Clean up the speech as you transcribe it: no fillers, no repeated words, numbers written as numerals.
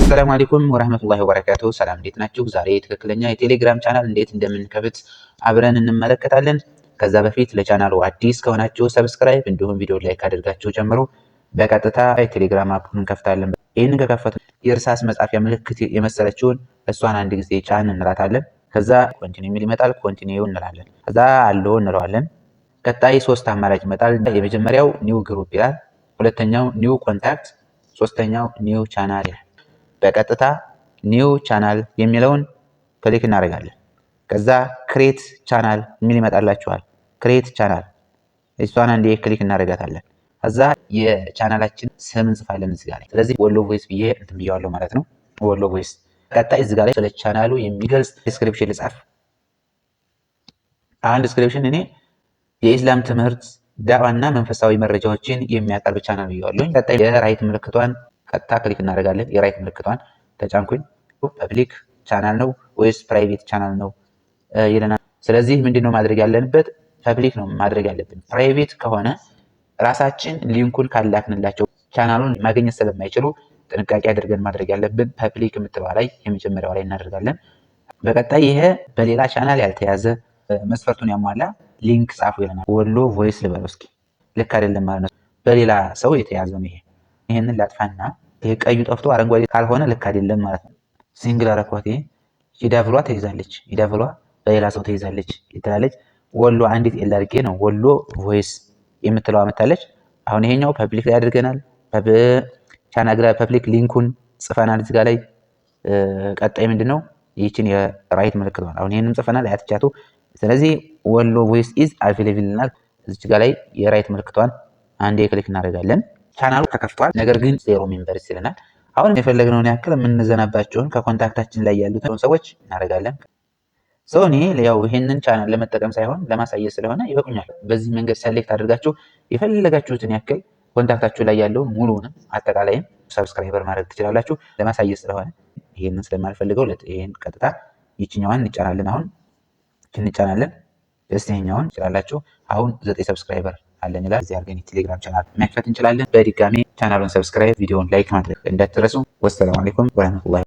السلام عليكم ورحمة الله وبركاته። ሰላም እንዴት ናችሁ? ዛሬ ትክክለኛ የቴሌግራም ቻናል እንዴት እንደምንከፍት አብረን እንመለከታለን። ከዛ በፊት ለቻናሉ አዲስ ከሆናችሁ subscribe እንዲሁም ቪዲዮ like አድርጋችሁ ጀምሮ በቀጥታ የቴሌግራም app ኡን እንከፍታለን። ይህንን ከከፈቱ የእርሳስ መጻፊያ ምልክት የመሰለችውን እሷን አንድ ጊዜ ጫን እንላታለን። ከዛ continue የሚል ይመጣል። Continue እንላለን። ከዛ allow እንለዋለን። ቀጣይ ሶስት አማራጭ ይመጣል። የመጀመሪያው new group ይላል። ሁለተኛው new contact፣ ሶስተኛው new channel ይላል። በቀጥታ new channel የሚለውን click እናደርጋለን። ከዛ create channel የሚል ይመጣላችኋል። Create channel እሷን አንዴ click እናደርጋታለን። ከዛ የቻናላችን ስም እንጽፋለን እዚህ ጋር ላይ። ስለዚህ ወሎ Voice ብዬ እንትን ብዬዋለሁ ማለት ነው። ወሎ Voice። ቀጣይ እዚህ ጋር ላይ ስለ ቻናሉ የሚገልጽ description ልጻፍ። አንድ description እኔ የኢስላም ትምህርት፣ ዳዕዋና መንፈሳዊ መረጃዎችን የሚያቀርብ ቻናል ብዬዋለሁኝ። ቀጣይ የ right ምልክቷን ቀጥታ click እናደርጋለን። የ right ምልክቷን ተጫንኩኝ። Public channel ነው ወይስ private channel ነው ይለናል። ስለዚህ ምንድን ነው ማድረግ ያለንበት? Public ነው ማድረግ ያለብን። Private ከሆነ ራሳችን link ኡን ካላክንላቸው ቻናሉን ማግኘት ስለማይችሉ ጥንቃቄ አድርገን ማድረግ ያለብን public የምትለዋ ላይ የመጀመሪያው ላይ እናደርጋለን። በቀጣይ ይሄ በሌላ ቻናል ያልተያዘ መስፈርቱን ያሟላ link ጻፉ ይለናል። ወሎ Voice ልበለው እስኪ። ልክ አይደለም ማለት ነው። በሌላ ሰው የተያዘ ነው ይሄ። ይሄንን ላጥፋና ይሄ ቀዩ ጠፍቶ አረንጓዴ ካልሆነ ልክ አይደለም ማለት ነው። Single አረኳት። ይሄ ኢዳብሏ ተይዛለች። ኢዳብሏ በሌላ ሰው ተይዛለች ትላለች። ወሎ አንዲት L አድርጌ ነው ወሎ Voice የምትለዋ መታለች። አሁን ይሄኛው public ላይ አድርገናል። ቻናግራ public link ኡን ጽፈናል እዚህ ጋር ላይ። ቀጣይ ምንድን ነው? ይህችን የ right ምልክቷን አሁን ይህንም ጽፈናል አያትቻቱ። ስለዚህ ወሎ Voice is available ይልናል። እዚች ጋር ላይ የ right ምልክቷን አንዴ click እናደርጋለን። ቻናሉ ተከፍቷል፣ ነገር ግን zero members ይለናል። አሁን የፈለግነውን ያክል የምንዘናባቸውን ከ contact ኣችን ላይ ያሉትን ሰዎች እናደርጋለን። So እኔ ያው ይሄንን ቻናል ለመጠቀም ሳይሆን ለማሳየት ስለሆነ ይበቁኛል። በዚህ መንገድ select አድርጋችሁ የፈለጋችሁትን ያክል contact ኣችሁ ላይ ያለውን ሙሉውንም አጠቃላይም subscriber ማድረግ ትችላላችሁ። ለማሳየት ስለሆነ ይሄንን ስለማልፈልገው ይሄን ቀጥታ ይችኛዋን እንጫናለን። አሁን እንጫናለን። ደስ ይሄኛውን እንችላላችሁ። አሁን 9 subscriber አለን ይላል። እዚህ አድርገን የቴሌግራም ቻናል መክፈት እንችላለን። በድጋሚ ቻናሉን subscribe፣ ቪዲዮውን like ማድረግ እንዳትረሱ። والسلام عليكم ورحمة الله።